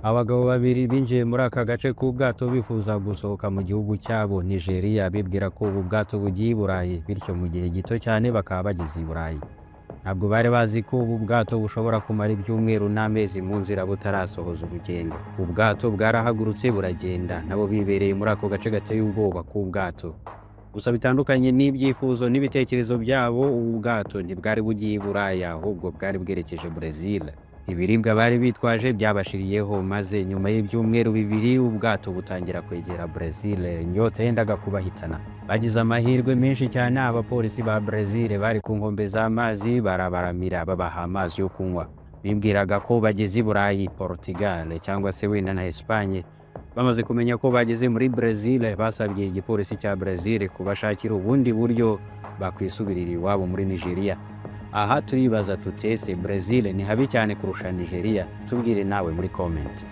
Abagabo babiri binjiye muri aka gace k'ubwato bifuza gusohoka mu gihugu cyabo Nigeria, bibwira ko ubu bwato bugiye i Burayi, bityo mu gihe gito cyane bakaba bageze i Burayi. Ntabwo bari bazi ko ubu bwato bushobora kumara ibyumweru n'amezi mu nzira butarasohoza urugendo. Ubwato bwarahagurutse buragenda, nabo bibereye muri ako gace gateye ubwoba k'ubwato. Gusa bitandukanye n'ibyifuzo n'ibitekerezo byabo, ubu bwato ntibwari bugiye i Buraya, ahubwo bwari bwerekeje Brazil. Ibiribwa bari bitwaje byabashiriyeho, maze nyuma y'ibyumweru 2 ubwato butangira kwegera Brazil, inyota yendaga kubahitana. Bagize amahirwe menshi cyane, abapolisi ba Brazil bari ku nkombe z'amazi barabaramira, babaha amazi yo kunywa. Bibwiraga ko bageze i Burayi, Portugal cyangwa se wenda na Espagne. Bamaze kumenya ko bageze muri Brazil, basabye igipolisi cya Brazil kubashakira ubundi buryo bakwisubirira iwabo muri Nigeria. Aha turibaza tuti: ese Brazil ni habi cyane kurusha Nigeria? Tubwire nawe muri comment.